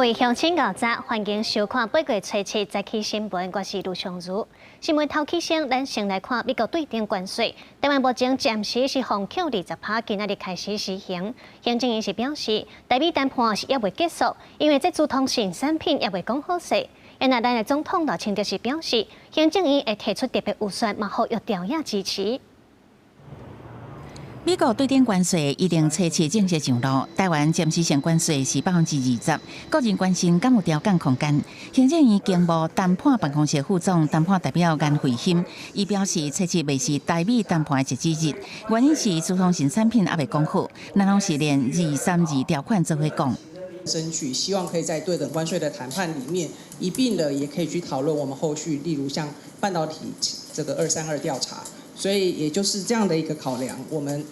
位鄉親𠢕早，歡迎收看8月初7早起新聞，我是盧尚如。新聞頭起先，咱先來看美國對等關稅，台灣目前暫時是予扣20%，今仔日開始實行。行政院是表示，台美談判是猶未結束，因為這資通訊產品猶未講好勢。那咱的總統賴清德是表示，行政院會提出特別預算，嘛呼籲朝野支持。美國對等關稅一定初七正式上路，台灣暫時性關稅是20%，個人關心敢有調降空間。行政院經貿談判辦公室副總談判代表顏慧欣，伊表示，初七袂是台美談判的截止日，原因是資通訊產品猶未講好，咱攏是連232條款做伙講。爭取希望可以在對等關稅的談判裡面一併的，也可以去討論我們後續，例如像半導體這個232調查。所以也就是這樣的一個考量，我們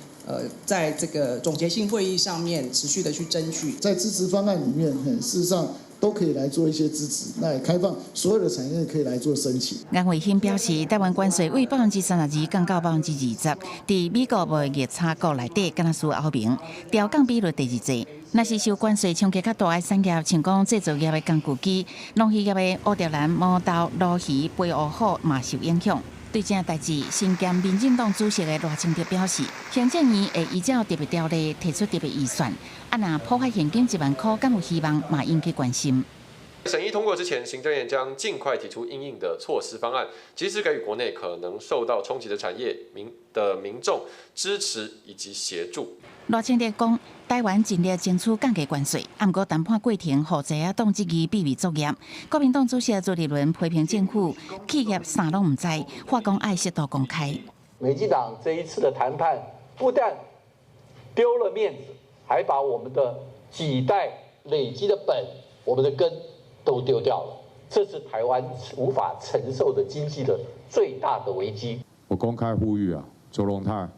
在這個總結性會議上面持續的去爭取，在支持方案裡面，事實上都可以來做一些支持，那也開放所有的產業可以來做申請。顏慧欣表示，台灣關稅為32%降到20%，佇美國貿易逆差國內底，敢若輸歐盟，調降比率第二濟。若是受關稅衝擊較大的產業，像講製造業的工具機、農漁業的烏蝶蘭、毛豆、鱸魚、飛鱷虎嘛受影響。對這代誌，身兼民進黨主席的賴清德表示，行政院會依照特別條例提出特別預算，啊，若普發現金1萬箍，敢有希望嘛引起關心。審議通過之前，行政院將盡快提出因應的措施方案，及時給予國內可能受到衝擊的產業民的民眾支持以及協助。賴清德講，台灣盡力爭取降低關稅，毋過談判過程予在野黨質疑秘密作業。國民黨主席朱立倫批評政府企業啥攏毋知，話講愛適度公開。民進黨這一次的談判不但丟了面子，還把我們的幾代累積的本，我們的根都丟掉了，這是台灣無法承受的經濟的最大的危機。我公開呼籲啊，卓榮泰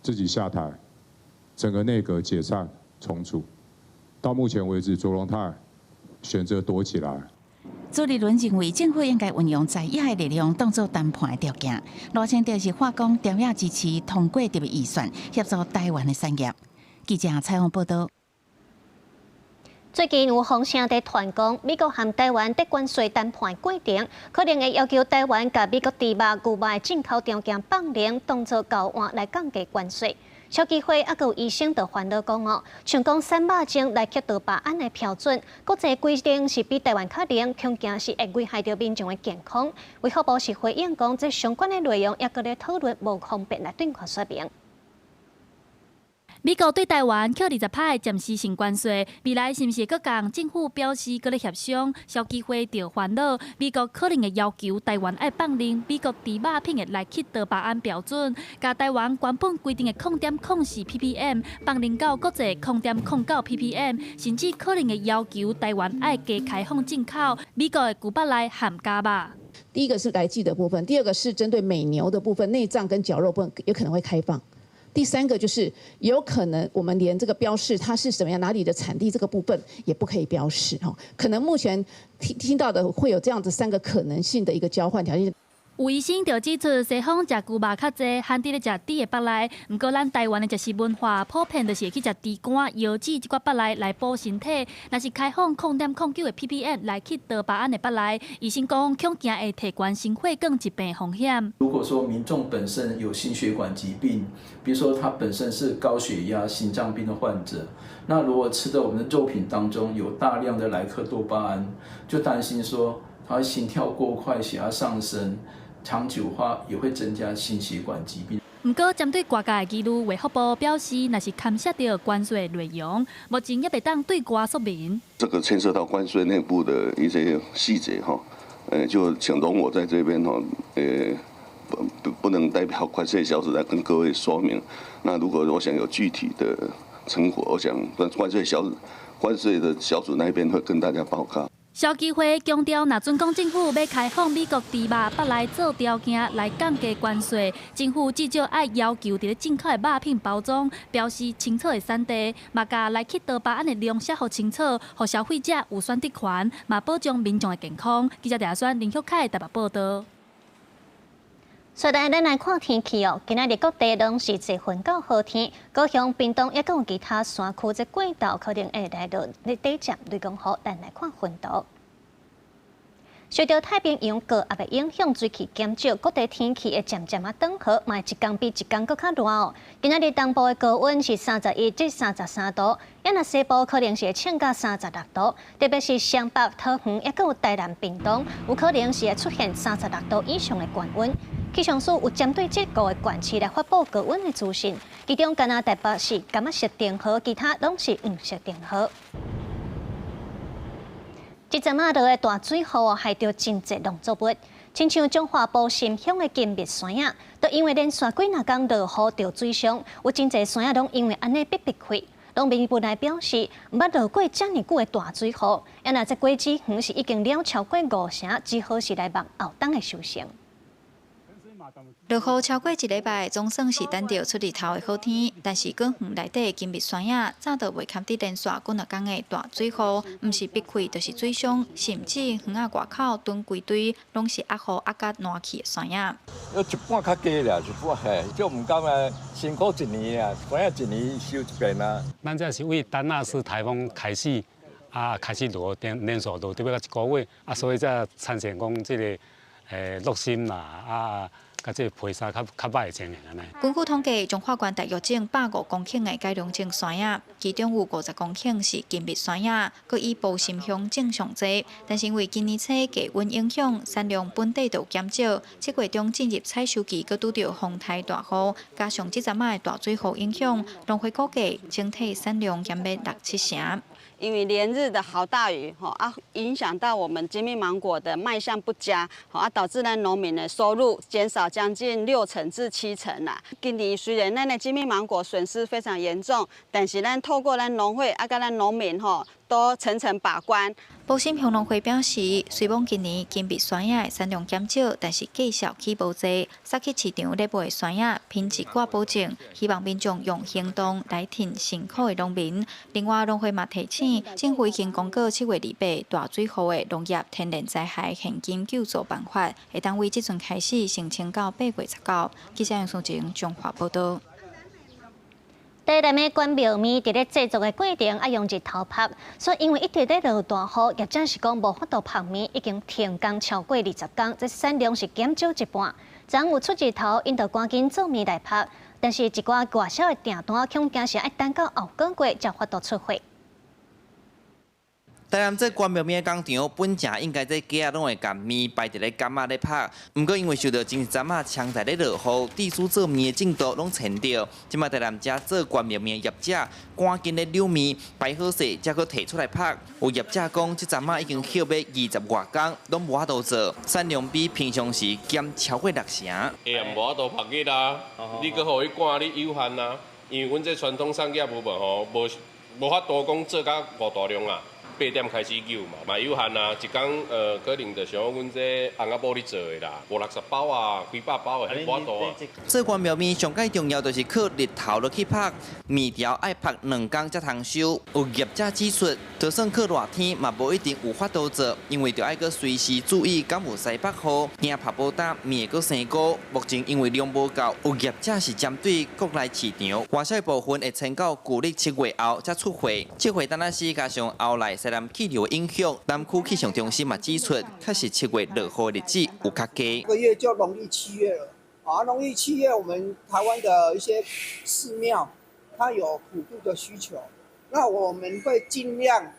自己下台，整個內閣解散重組。到目前為止，卓榮泰選擇躲起來。朱立倫認為政府應該運用在野的力量當作談判的條件。賴清德是話講，朝野支持通過特別預算，協助台灣的產業。記者採訪報道。最近有風聲佇傳講，美國和台灣佇關稅談判過程，可能會要求台灣共美國豬肉、牛肉的進口條件放零，當作交換來降低關稅。消基會猶閣有醫生就煩惱講哦，像講瘦肉精萊克多巴胺的標準，國際規定是比台灣較嚴，恐驚是會危害著民眾的健康。衛福部是回應講，這相關的內容猶閣咧討論，無方便來對外說明。美國對台灣扣20%的暫時性關稅，未來是毋是閣降？政府表示閣咧協商，消基會就煩惱，美國可能會要求台灣愛放任美國豬肉品的萊克多巴胺標準，共台灣原本規定的0.04 ppm 放任到國際0.09 ppm，甚至可能會要求台灣愛加開放進口美國的牛腹內含絞肉。第一個是來劑的部分，第二個是針對美牛的部分，內臟跟絞肉部分有可能會開放。第三個就是有可能我們連這個標示它是什麼樣、哪裡的產地這個部分也不可以標示哈。可能目前聽聽到的會有這樣子三個可能性的一個交換條件。有醫生就指出，西方食牛肉較濟，限佇咧食豬的腹內。毋過咱台灣的食食文化普遍就是會去食豬肝、腰子這寡腹內來補身體。若是開放0.09的 ppm 萊克多巴胺的腹內，醫生講恐驚會提懸心血管疾病風險。如果說民眾本身有心血管疾病，比如說他本身是高血壓、心臟病的患者，那如果吃的我們的肉品當中有大量的萊克多巴胺，就擔心說他心跳過快、血壓上升。長久化也會增加心血管疾病。毋過，針對外界的疑慮，衛福部表示，若是牽涉著關稅內容，目前猶袂當對外說明。這個牽涉到關稅內部的一些細節，哈，就請容我在這邊，哈，不能代表關稅小組來跟各位說明。那如果我想有具體的成果，我想關稅的小組那邊會跟大家報告。消基會強調，若準講政府欲開放美國豬肉腹內做條件來降低關稅，政府至少愛要求佇咧進口的肉品包裝標示清楚的產地，嘛共萊克多巴胺的量寫予清楚，予消費者有選擇權，嘛保障民眾的健康。記者鄭選林旭凱台北報道。所以咱來看天氣哦，今仔日各地攏是濟雲到好天，高雄、屏東抑閣有其他山區這過晝可能會來落短暫雷公雨，咱來看雲圖。受著太平洋高壓的影響，水汽減少，各地天氣會漸漸仔轉好，嘛會一工比一工閣較熱哦。今仔日東部的高溫是31至33度，啊若西部可能是會衝到36度，特別是雙北、桃園，抑閣有台南、屏東，有可能是會出現36度以上的高溫。氣象署有針對這五个縣市來發布高溫的資訊，其中干焦台北是柑仔色燈號，其他攏是黃色燈號。這陣仔落的大水雨哦，害著真濟農作物，親像彰化埔心鄉的金蜜山仔，都因為連續幾若工落雨著水傷，有真濟山仔攏因為按呢逼逼開。農民無奈表示，毋捌落過遮爾久的大水雨，啊若這果子園是已經了超過五成，只好是來望後冬的收成。落雨超過一禮拜，總算是等著出日頭的好天。但是果園內底金蜜山仔早就袂堪得連續幾若工的大水雨，毋是逼開就是水傷，甚至園仔外口囤規堆，攏是壓雨壓甲爛去的山仔。一半較低啦，一半嘿，就毋甘啊，辛苦一年啊，山仔一年收一遍啊。咱這是為丹娜絲颱風開始啊，開始落連連續落，特別一個月啊，所以才產生講這个落心啦啊。佮這個皮沙較較歹的情形按呢。根據統計，彰化縣大約種150公頃的改良種山仔，其中有50公頃是金蜜山仔，閣以埔心鄉種上濟。但是因為今年初低溫影響，產量本底就減少，7月中進入採收期，閣拄著風颱大雨，加上這陣仔的大水雨影響，農會估計整體產量減欲六七成。因為連日的豪大雨，吼啊，影響到我們金蜜芒果的賣相不佳，吼啊，導致咱農民的收入減少將近6成至7成啦。今年雖然咱的金蜜芒果損失非常嚴重，但是咱透過咱農會啊，佮咱農民吼都層層把關。埔心鄉農會表示，雖罔今年金蜜山仔的產量減少，但是價數起無濟，殺去市場咧賣的山仔品質掛保證，希望民眾用行動來挺辛苦的農民。另外，農會嘛提醒，政府已經公告7月28大水雨的農業天然災害現金救助辦法，會當為這陣開始申請到8月19。記者楊淑靜彰化報導。台南的關廟麵佇咧製作的過程愛用日頭曝，所以因為一直咧落大雨，業者是講無法度曝麵，已經停工超過20工，這產量是減少一半。昨昏有出日頭，𪜶就趕緊做麵來曝，但是一寡外銷的訂單，恐驚是愛等到後個月才有法度出貨。台南這關廟麵工廠本正應該這機仔攏會共麵擺佇咧桿仔咧曝，毋過因為受著前一陣仔長台咧落雨，致使做麵的進度攏延著。這馬台南遮做關廟麵的業者趕緊咧扭麵，擺好勢，才閣提出來曝。有業者講，這陣仔已經歇欲20外工，攏無法度做，產量比平常時減超過六成。會啊，無法度曝熱啊，你閣予伊趕你有限啊，因為阮這傳統產業有無吼，無無法度講做甲偌大量啊。8點開始扭嘛，嘛有限啊，一工可能就像阮這翁仔某咧做的啦，五六十包啊，幾百包的，無法度啊。做關廟麵上蓋重要就是靠日頭落去曝，麵條愛曝2工才通收。有業者指出，就算靠熱天嘛，無一定有法度做，因為著愛閣隨時注意敢有西北雨，驚曝無焦麵會閣生菇。目前因為量無夠，有業者是針對國內市場，外銷部分會撐到舊曆7月後才出貨。這回丹那絲加上後來西南氣流影響，南區氣象中心嘛指出，確實7月落雨日子有較低。這個月就農曆七月了，啊，農曆七月我們台灣的一些寺廟，它有普渡的需求，那我們會盡量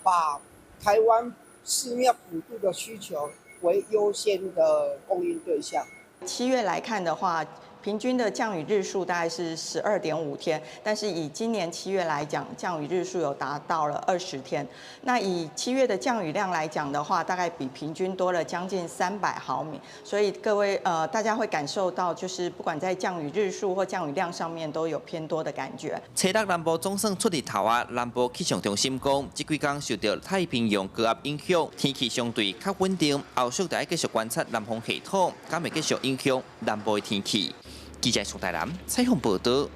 把台灣寺廟普渡的需求為優先的供應對象。 7月來看的話，平均的降雨日數大概是12.5天，但是以今年七月來講，降雨日數有達到了20天。那以七月的降雨量來講的話，大概比平均多了將近300毫米。所以各位大家會感受到，就是不管在降雨日數或降雨量上面，都有偏多的感覺。初六南部總算出日頭啊！南部氣象中心講，這幾工受著太平洋高壓影響，天氣相對較穩定。後續著愛繼續觀察南風系統，敢會繼續影響南部的天氣。記者宋台南採訪報導。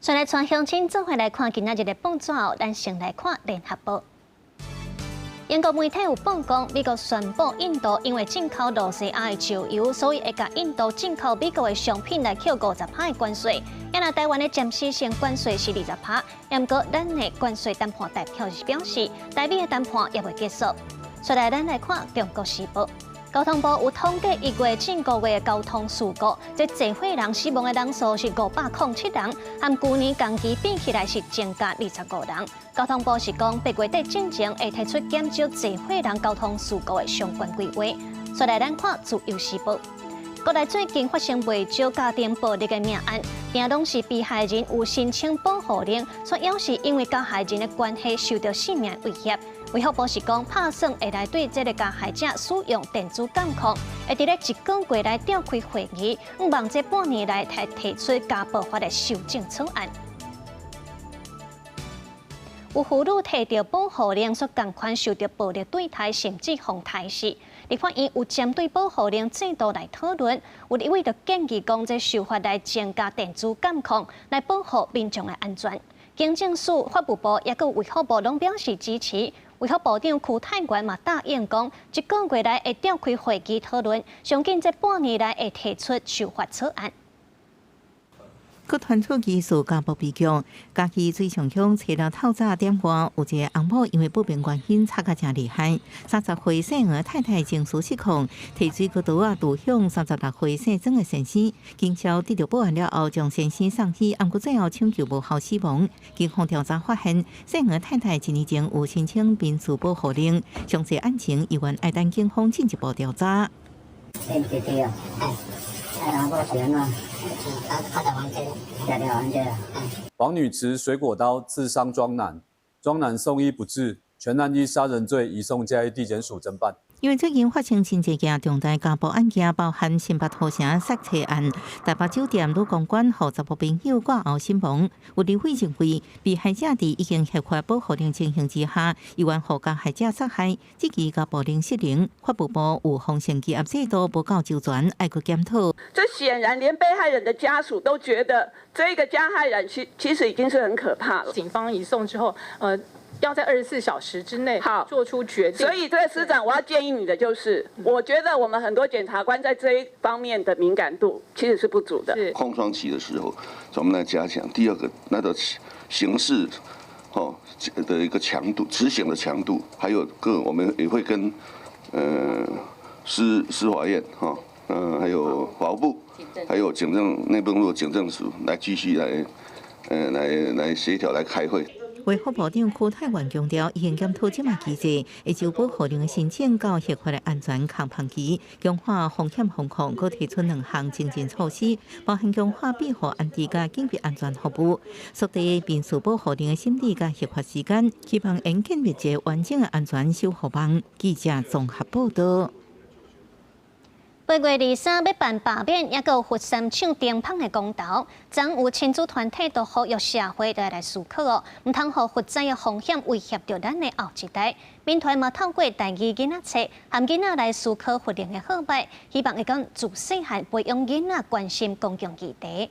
再來帶鄉親做伙來看今仔日的報紙哦，咱先來看聯合報。英國媒體有報講，美國宣布印度因為進口露西亞的石油，所以會共印度進口美國的商品來扣50%的關稅。啊若台灣的暫時性關稅是20%，毋過咱的關稅談判代表是表示，台美的談判猶未結束。再來，咱來看《中國時報》。交通部有統計1月至5月的交通事故，這濟歲人死亡的人數是507人，和舊年同期比起來是增加25人。交通部是講，8月底進前會提出減少濟歲人交通事故的相關規劃。再來，咱看《自由時報》。國內最近發生袂少家庭暴力的命案，定攏是被害人有申請保護令，卻猶是因為加害人的關係受到性命威脅。衛福部是講，拍算會來對這个加害者使用電子監控，會佇咧一個月內召開會議，望這半年內提出家暴法的修正草案。有婦女提著保護令，說仝款受到暴力對待，甚至予刣死。立法院有針對保護令制度來討論，有立委就建議講，這修法來增加電子監控，來保護民眾的安全。警政署、法務部抑閣衛福部攏表示支持。衛福部長邱泰源嘛答應講，一個月內會召開會議討論，上緊這半年內會提出修法草案。閣傳出疑似家暴悲劇，嘉義水上鄉初六透早點外，有一个翁某因為不明原因插甲誠厲害，30歲姓黃太太情緒失控，提水果刀仔導向36歲姓曾的先生，警消得著報案了後，將先生送醫，毋過最後搶救無效死亡。警方調查發現，姓黃太太一年前有申請民事保護令，詳細案情猶原愛等警方進一步調查。黃女持水果刀刺傷莊男，莊男送醫不治，全案依殺人罪移送嘉義地檢署偵辦。因為最近發生真濟件重大家暴案件，包含新北土城殺妻案、台北酒店女公關予查埔朋友割喉身亡。有立委認為，被害者佇已經核發保護令情形之下，猶原予加害者殺害，這起家暴令失靈，法務部有風險羈押制度無夠周全，愛閣檢討。這顯然連被害人的家屬都覺得，這個加害人其實已經是很可怕了。警方移送之後，要在24小時之內好做出決定。所以，這個司長，我要建議你的就是，我覺得我們很多檢察官在這一方面的敏感度其實是不足的。空窗期的時候，我們來加強。第二個，那個刑事哦的一個強度，執行的強度，還有個我們也會跟司法院哈，還有法務部，還有警政內部的警政署來繼續來協調來開會。衛福部長邱泰源強調，已經檢討這馬機制，會就保護令的申請到合法的安全空窗期，強化風險防控，閣提出兩項精進措施，包含強化庇護安置佮緊急安全服務，縮短民事保護令的審理佮核發時間，希望能建立一個完整的安全守護網。記者綜合報導。8月23欲辦罷免，抑閣有佛山搶燈麭的公投，昨有親子團體都呼籲社會來思考哦，毋通予核災的風險威脅著咱的後一代。民團嘛透過台語囡仔冊，和囡仔來思考核能的好䆀，希望會當自細漢培養囡仔關心公共議題。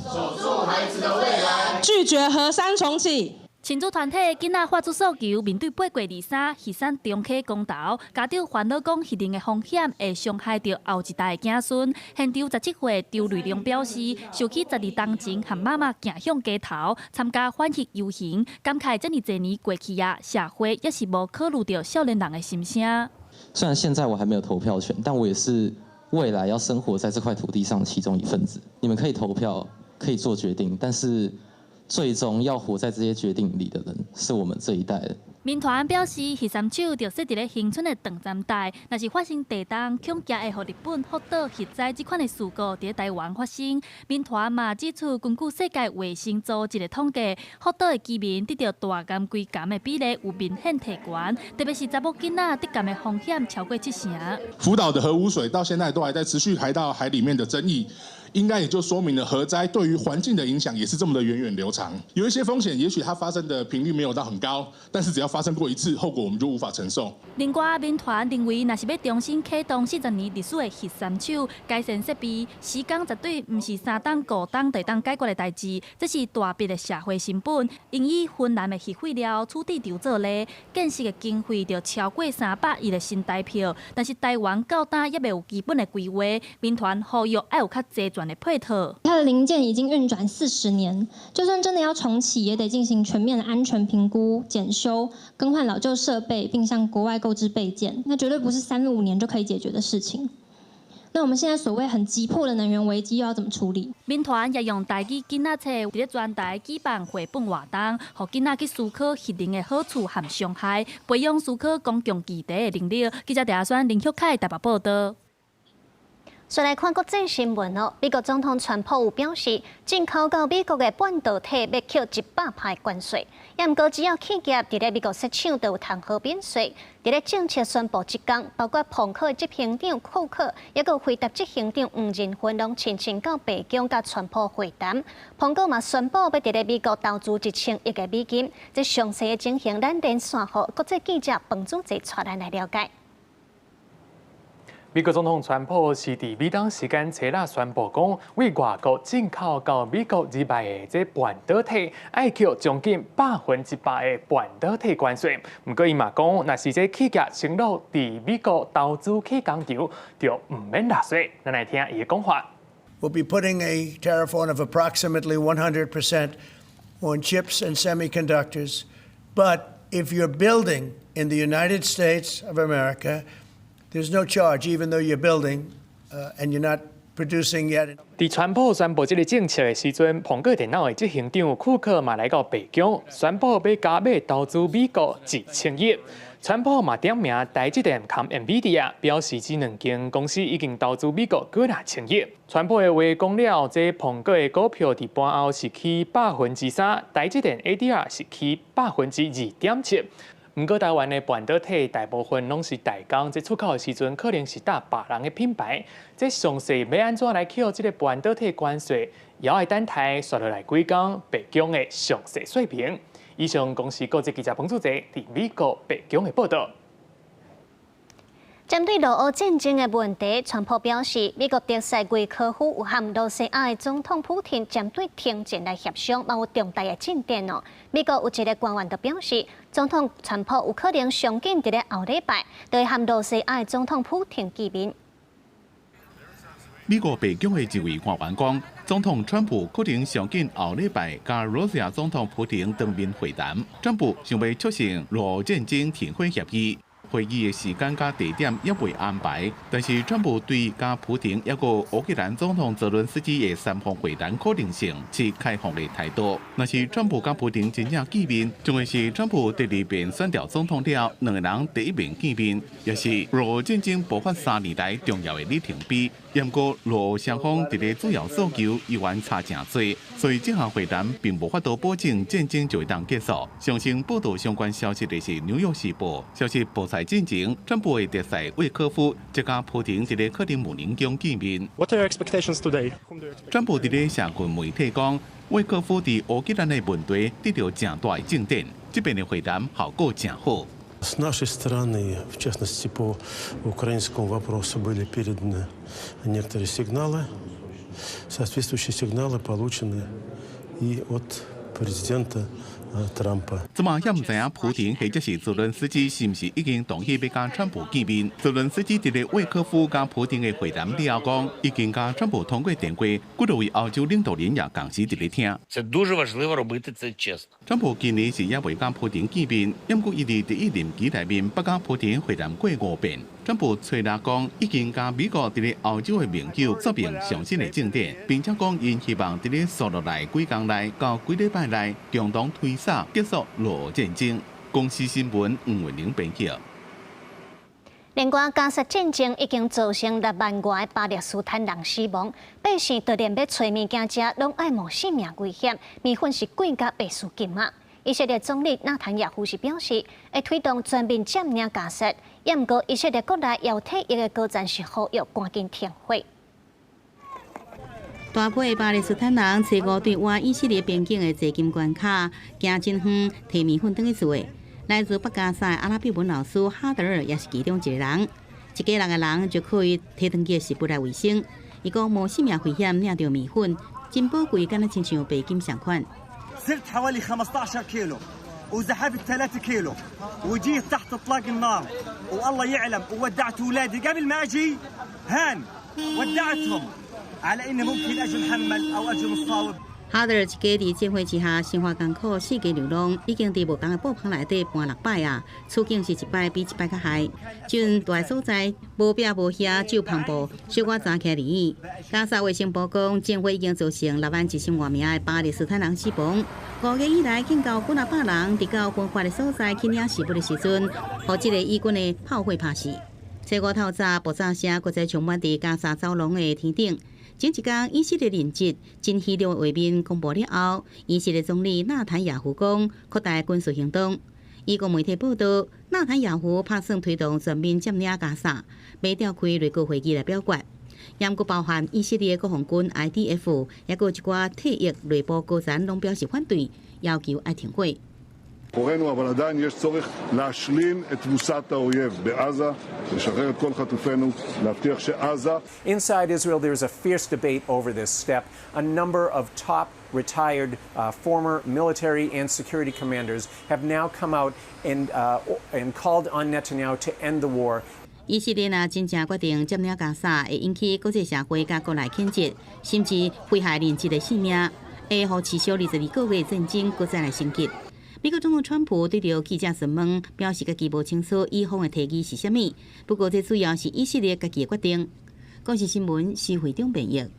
守住孩子的未來，拒絕核三重啟。親子團體囡仔發出訴求，面對8月23翕山重啟公投，家長煩惱講核能的風險會傷害著後一代的子孫。現場17歲周瑞龍表示，想起12冬前和媽媽行向街頭參加反核遊行，感慨這爾濟年過去啊，社會猶是無考慮著少年人的心聲。雖然現在我還沒有投票權，但我也是未來要生活在這塊土地上的其中一份子。你們可以投票，可以做決定，但是最終要活在這些決定裡的人，是我們這一代的。民團表示，翕三廠就設佇咧恆春的斷層帶，若是發生地動，恐驚會予日本福島核災這款的事故佇台灣發生。民團嘛指出，根據世界衛生組織的統計，福島的居民得著大癌、規癌的比例有明顯提懸，特別是查某囡仔得癌的風險超過七成。福島的核污水到現在都還在持續排到海裡面的爭議。應該也就說明了核災對於環境的影響也是這麼的源遠流長。有一些風險，也許它發生的頻率沒有到很高，但是只要發生過一次，後果我們就無法承受。另外，民團認為，若是欲重新啟動40年歷史的核三廠，改善設備，時間絕對毋是3冬5冬就會當解決的代誌，這是大筆的社會成本。應以芬蘭的核廢料處置場做例，建設的經費就超過300億的新台票，但是台灣到今猶未有基本的規劃，民團呼籲愛有較齊全的配套。它的零件已經運轉40年，就算真的要重啟，也得進行全面的安全評估、檢修、更換老舊設備，並向國外購置備件，那絕對不是3-5年就可以解決的事情。那我們現在所謂很急迫的能源危機又要怎麼處理？民團也用台語囡仔冊佇咧全台舉辦繪本活動，予囡仔去思考核能的好處和傷害，培養思考公共議題的能力。記者鄭阿選、林旭凱台北報道。再來看國際新聞哦，美國總統川普有表示，進口到美國的半導體欲扣100%關稅。也毋過只要企業佇咧美國設廠，就有通好免稅。佇咧政策宣布這工，包括蘋果執行長庫克，抑閣輝達執行長黃仁勳，攏親身到白宮佮川普會談。蘋果嘛宣布欲佇咧美國投資1000億的美金。這詳細的情形，咱連線予國際記者彭祖澤帶咱來了解。美國總統川普是佇美東時間初六宣布講，對外國進口到美國以外的這半導體，愛扣將近100%的半導體關稅。毋過伊嘛講，若是這企業承諾佇美國投資起工廠，就毋免納稅。咱來聽伊的講話。 We'll be putting a tariff on of approximately 100% on chips and semiconductors. But if you're building in the United States of America, there's no charge, even though you're building and you're not producing yet. 佇川普宣布這个政策的時陣，蘋果電腦的執行長庫克嘛來到白宮，宣布欲加碼投資美國1000億。川普嘛點名台積電佮 NVIDIA，表示這兩間公司已經投資美國幾若千億。川普的話講了，這蘋果的股票佇盤後是起3%，台積電 ADR 是起2.7%。毋過台灣的半導體大部分攏是代工，這出口的時陣可能是搭別人的品牌。這詳細欲按怎來扣這个半導體關稅，猶愛等待紲落來幾工白宮的詳細說明。以上公視國際記者彭祖澤佇美國白宮的報道。針對俄烏戰爭的問題，川普表示，美國特使魏科夫有和羅西亞的總統普廷針對停戰來協商，嘛有重大的進展哦。美國有一个官員就表示，總統川普有可能上緊佇咧後禮拜，就會和羅西亞的總統普廷見面。美國白宮的一位官員講，總統川普可能上緊後禮拜佮羅西亞總統普廷當面會談。川普想欲促成俄烏戰爭停火協議。會議的時間佮地點猶未安排，但是川普對佮普廷抑閣烏克蘭總統澤倫斯基的三方會談可能性持開放的態度。若是川普佮普廷真正見面，將會是川普第二遍選著總統了後，兩个人第一面見面，也是俄烏戰爭爆發3年來重要的里程碑。毋過，俄烏雙方佇咧主要訴求依然差誠濟，所以這項會談並無法度保證戰爭就會當結束。上先報道相關消息的是《紐約時報》，消息報出進前，川普的特使魏科夫則佮普廷佇咧克里姆林宮見面。 What are your expectations today？川普佇咧社群媒體講，魏科夫佇烏克蘭的問題得著誠大的進展，這遍的會談效果誠好。 С нашей стороны, в частности по украинскому вопросу, были переданы некоторые сигналы. Соответствующие сигналы получены и от президента Трампа。這馬猶毋知影普廷或者是澤倫斯基是毋是已經同意欲佮川普見面？澤倫斯基佇咧魏科夫佮普廷的會談了後講，已經佮川普通過電話，幾落位歐洲領導人也仝時佇咧聽。 Це дуже важливо робити це чесно。川普今年是猶未佮普廷見面，毋過伊佇第一任期內面，捌佮普廷會談過五遍。川普初六講，已經佮美國佇咧歐洲的盟友說明上新的進展，並且講𪜶希望佇咧紲落來幾工內到幾禮拜內，共同推捒結束俄烏戰爭。公視新聞黃文玲編輯。另外，加沙戰爭已經造成6萬外巴勒斯坦人死亡，百姓就連欲揣物件食，攏愛冒性命危險，麵粉是貴甲袂輸金仔。以色列總理納坦雅胡是表示，會推動全面佔領加沙，也毋過以色列國內猶太裔的高層是呼籲趕緊停火。大批巴勒斯坦人初五對倚以色列邊境的濟金關卡，行真遠，提麵粉轉去厝的。來自北加沙的阿拉伯文老師哈德爾也是其中一個人。一家六个人就靠伊提轉去的食物來維生。伊講無性命危險領著麵粉，真寶貴，敢若親像白金仝款。 سرت حوالي 15 كيلو وزحفت 3 كيلو وجيت تحت اطلاق النار والله يعلم وودعت اولادي قبل ما اجي هان ودعتهم على اني ممكن اجي محمل او اجي مصاوب。哈德爾一家佇戰火之下生活艱苦，四界流浪，已經佇無仝的布棚內底搬六擺啊，處境是一擺比一擺較害。這陣蹛所在無壁無瓦，只有帆布，小可紮起來而已。加沙衛生部講，戰火已經造成6萬1千外名的巴勒斯坦人死亡。5月以來，警告幾若百人佇到分發的所在去領食物的時陣，予這个以軍的炮火拍死。初五透早，爆炸聲閣再充滿佇加沙走廊的天頂。前一工，以色列人質真戲肉畫面公布了後，以色列總理納坦雅胡講擴大軍事行動。以國媒體報道，納坦雅胡拍算推動全面佔領加沙，欲召開內閣會議來表決。毋過包含以色列國防軍 IDF，抑閣有一寡退役內部高層攏表示反對，要求愛停火。 אבל עדיין יש צורך להשלים את תבוסת האויב בעזה, לשחרר את כל חטופינו, להבטיח שעזה. Inside Israel, there is a fierce debate over this step. A number of top retired former military and security commanders have now come out and called on Netanyahu to end the war. 以色列若真正決定佔領加沙，會引起國際社會佮國內譴責，甚至危害人質的性命，會予持續22個月戰爭閣再來升級。美國總統川普對著記者詢問，表示家己無清楚以方的提議是啥物，不過這主要是以色列家己的決定。公視新聞施會長編譯。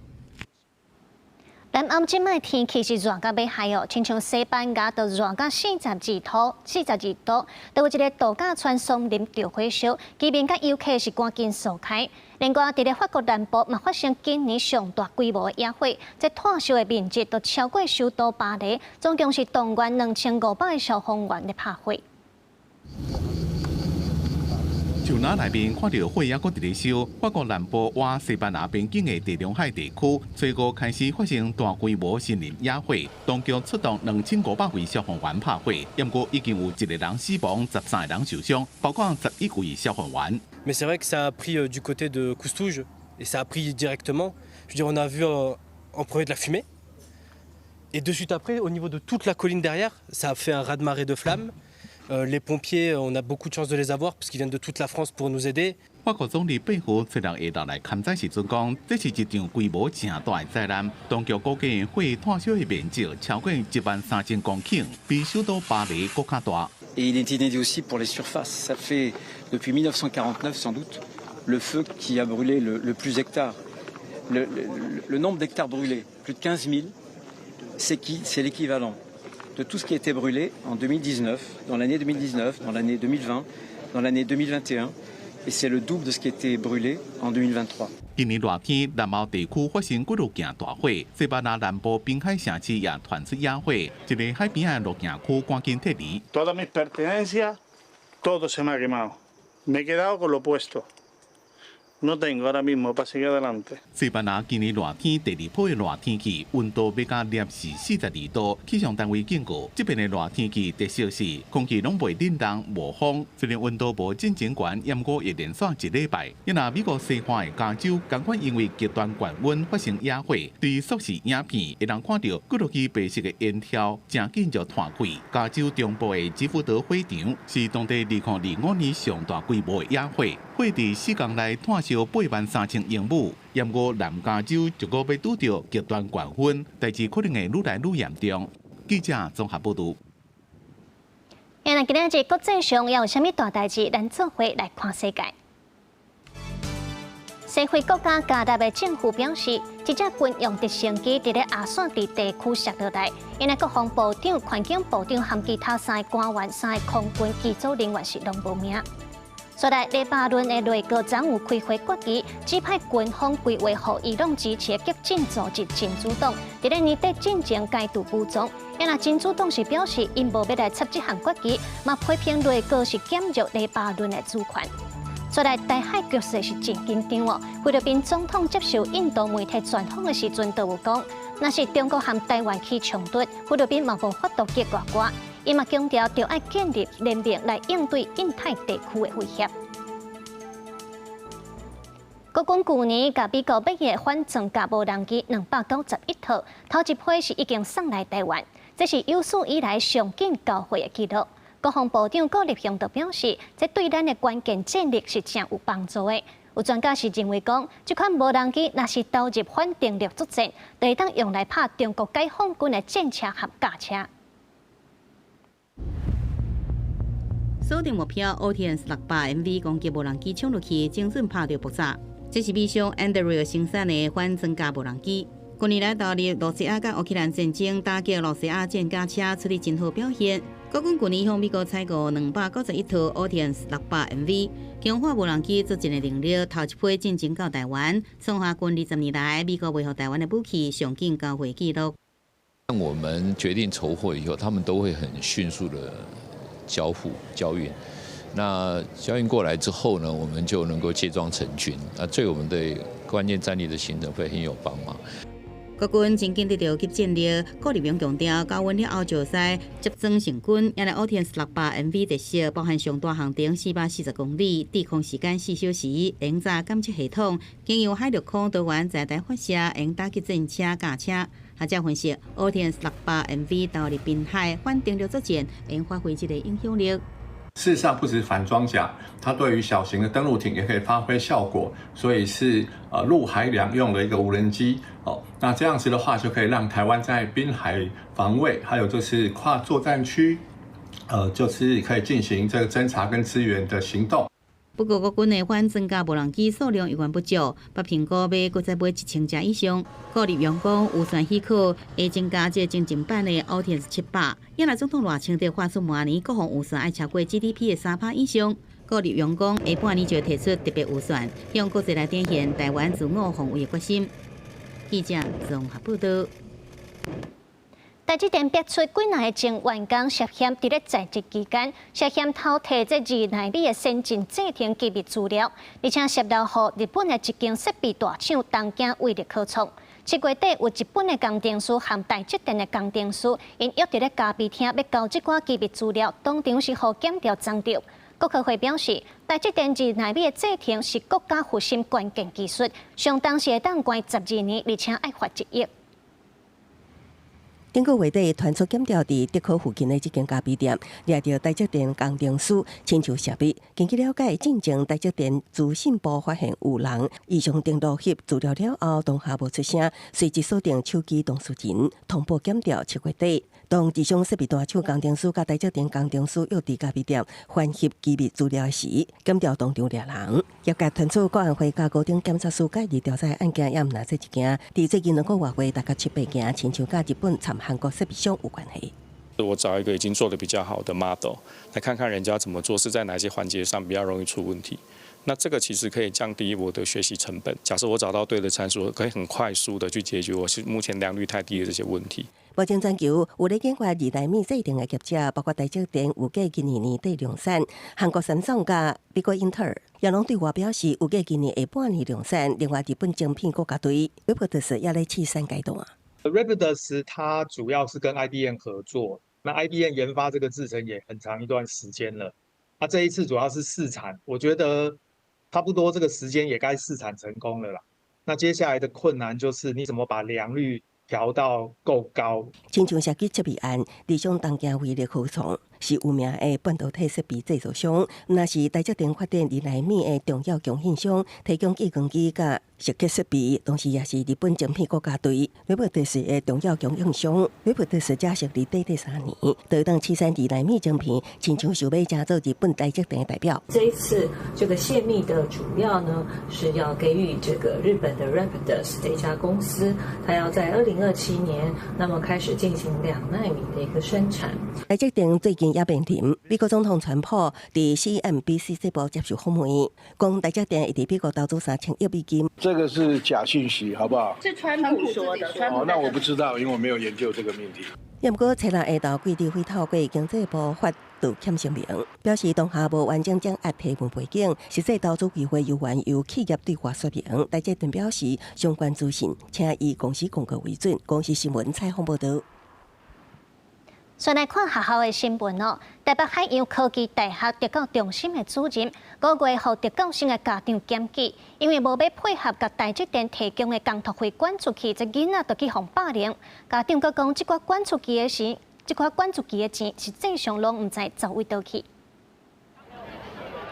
南歐這擺天氣是熱甲欲害哦，親像西班牙就熱甲42度，42度，都有一个度假村松林著火燒，居民佮遊客是趕緊疏開。另外，佇咧法國南部嘛發生今年上大規模的野火，這炭燒的面積都超過首都巴黎，總共是動員2500個消防員咧拍火。樹林內面看著火猶閣佇咧燒，法國南部倚西班牙邊境的地中海地區，初五開始發生大規模森林野火，當局出動2500位消防員拍火，毋過已經有一個人死亡，13個人受傷，包括11位消防員。 Mais c'est vrai que ça a pris du côté de Coustouge et ça a pris directement. Je veux dire, on a vu en premier de la fumée et de suite après, au niveau de toute la colline derrière, ça a fait un raz-de-marée de flammes. Les pompiers, on a beaucoup de chance de les avoir parce qu'ils viennent de toute la France pour nous aider. 法國總理貝胡初六下晝來勘災時陣講，這是一場規模誠大的災難。當局估計火炭燒的面積超過1萬3000公頃，比首都巴黎閣較大。 Et il est inédit aussi pour les surfaces. Ça fait depuis 1949 sans doute le feu qui a brûlé le plus d'hectares. Le nombre d'hectares brûlés, plus de 15 000, c'est l'équivalent de tout ce qui a été brûlé en 2019, dans l'année 2019, dans l'année 2020, dans l'année 2021, et c'est le double de ce qui a été brûlé en 2023. 今年熱天，南歐地區發生幾落件大火，西班牙南部濱海城市也傳出野火，一个海邊的露營區趕緊撤離。 Todas mis pertenencias, todo se me ha quemado. Me he quedado con lo puesto. No tengo ahora mismo para seguir adelante. 西班牙今年熱天第二波的熱天氣，溫度欲到攝氏42度。氣象單位警告，這遍的熱天氣特色是空氣攏袂冷凍無風，雖然溫度無進前懸，毋過會連續一禮拜。啊若美國西岸的加州，仝款因為極端高溫發生野火，對縮時影片會當看著幾落支白色的煙柱，誠緊就湠開。加州中部的吉福德火場是當地2025年上大規模的野火，火佇4工內炭燒8萬3千英畝。毋過南加州就閣欲拄著極端高溫，代誌可能會愈來愈嚴重。記者綜合報導。那今仔日國際上猶有啥物大代誌？咱做伙來看世界。西非國家加納的政府表示，一隻軍用直升機佇咧阿散治地區摔落來，𪜶的國防部長、環境部長和其他三个官員、三个空軍機組人員是攏無命。煞來，黎巴嫩的內閣昨昏開會決議，指派軍方規劃予伊朗支持的激進組織真主黨，佇咧年底進前解除武裝。啊，真主黨是表示，𪜶無欲來插這項決議，嘛批評內閣是減弱黎巴嫩的主權。再來台海局勢是真緊張哦。菲律賓總統接受印度媒體專訪的時陣，就有講，若是中國和台灣起衝突，菲律賓嘛無法度結外掛。伊嘛強調，著愛建立聯盟來應對印太地區的威脅。國軍舊年共美國買的反裝甲無人機291套，頭一批是已經送來台灣，這是有史以來上緊交貨的紀錄。國防部長顧立雄就表示，這對咱的關鍵戰力是誠有幫助的。有專家是認為講，這款無人機若是投入反登陸作戰，就會當用來拍中國解放軍的戰車和甲車。鎖定目標，Otians 600 MV 攻擊無人機衝入去，精準拍著爆炸。這是美商 Anduril 生產的反裝甲無人機。近年來投入羅西亞佮烏克蘭戰爭，打擊羅西亞戰甲車，出力真好表現。國軍去年向美國採購291套 Otians 600 MV 強化無人機作戰的能力，頭一批進前到台灣，創下近20年來美國賣予台灣的武器上緊交貨紀錄。我們決定籌貨以後，他們都會很迅速的交付交運。那交運過來之後呢，我們就能夠接裝成軍，啊，對我們的關鍵戰力的形成會很有幫忙。國軍真緊得著急戰力，顧立雄強調，交運了後就使接裝成軍，也來 Otians 600 MV 特色，包含上大航程440公里，滯空時間4小時，用載監測系統，經由海陸空多元載台發射，用打擊戰車、甲車。學者分析，Otians 600 MV 投入濱海反登陸作戰，會發揮這个影響力。事實上，不止反裝甲，它對於小型的登陸艇也可以發揮效果，所以是陸海兩用的一個無人機。哦，那這樣子的話，就可以讓台灣在濱海防衛，還有就是跨作戰區，就是可以進行這個偵察跟支援的行動。不過，國軍的反裝甲無人機數量猶原不足，北評估欲閣再買1000隻以上。顧立雄講，預算許可，會增加這精進版的 Otians 700。也若總統賴清德發出明年國防預算愛超過 GDP 的3趴以上。顧立雄講，下半年就提出特別預算，向國際來展現台灣自我防衛的決心。記者綜合報道。台積電爆出幾若个前員工涉嫌佇咧在職期間涉嫌偷提這2納米的先進製程機密資料，而且洩露予日本的一間設備大廠東京威力科創。7月底有日本的工程師和台積電的工程師，𪜶約佇咧咖啡廳欲交這寡機密資料，當場是予檢調摠著。國科會表示，台積電2納米的製程是國家核心關鍵技術，相當時會當關12年，而且愛罰1億。頂個月底傳出檢調佇竹科附近的這間咖啡店，掠著台積電工程師親手涉密。根據了解，進前台積電資訊部發現有人異常登錄翕資料了後，當下無出聲，隨即鎖定手機當事人，通報檢調。7月底，當日商設備大廠工程師佮台積電工程師約佇咖啡店翻翕機密資料時，檢調當場掠人。業界傳出國安會佮高等檢察署介入調查案件，也毋但這一件。佇最近兩個外月，大概七八件，親像佮日本參韓國設備商有關係。我找一個已經做得比較好的 model，來看看人家怎麼做，是在哪些環節上比較容易出問題。那這個其實可以降低我的學習成本。假設我找到對的參數，可以很快速的去解決我是目前良率太低的這些問題。目前全球有咧研發2納米製程的業者，包括台積電，預計今年年底量產；韓國三星佮美國英特爾，也攏對外表示預計今年下半年量產。另外，日本晶片國家隊 Rapidus 也咧試產階段。 Rapidus 它主要是跟 IBM 合作，那 IBM 研發這個製程也很長一段時間了。那這一次主要是試產，我覺得差不多這個時間也該試產成功了啦。那接下來的困難就是你怎麼把良率調到夠高。親像設計設備案，日商東京威力科創是有名的半導體設備製造商，若是台積電發展2納米的重要供應商，提供激光機佮蝕刻設備，同時也是日本晶片國家隊 Rapidus 的重要供應商。Rapidus 才成立短短3年，就當試產2納米晶片，親像想欲成做日本台積電的代表。這一次這個洩密的主要呢，是要給予這個日本的 Rapidus 這家公司，它要在2027年，那麼開始進行2納米的一個生產。台積電最近也面臨美國總統川普佇 CNBC 節目接受訪問，講台積電會佇美國投資3000億美金。這個是假訊息，好不好？是川普說的。哦，那我不知道，因為我沒有研究這個命題。也毋過，昨昏下晝記者會透過經濟部發道歉聲明，表示當下無完整掌握批文背景，實際投資機會猶原由企業對外說明。台積電表示，相關資訊請以公司公告為準。公視新聞採訪報導。先來看學校的新聞哦。台北海洋科技大學特教中心的主任，五月予特教生的家長檢舉，因為無欲配合共台積電提供的工讀費捐出去，這囡仔就去予霸凌。家長閣講，這寡捐出去的時，這寡捐出去的錢，實際上攏毋知走佗倒去。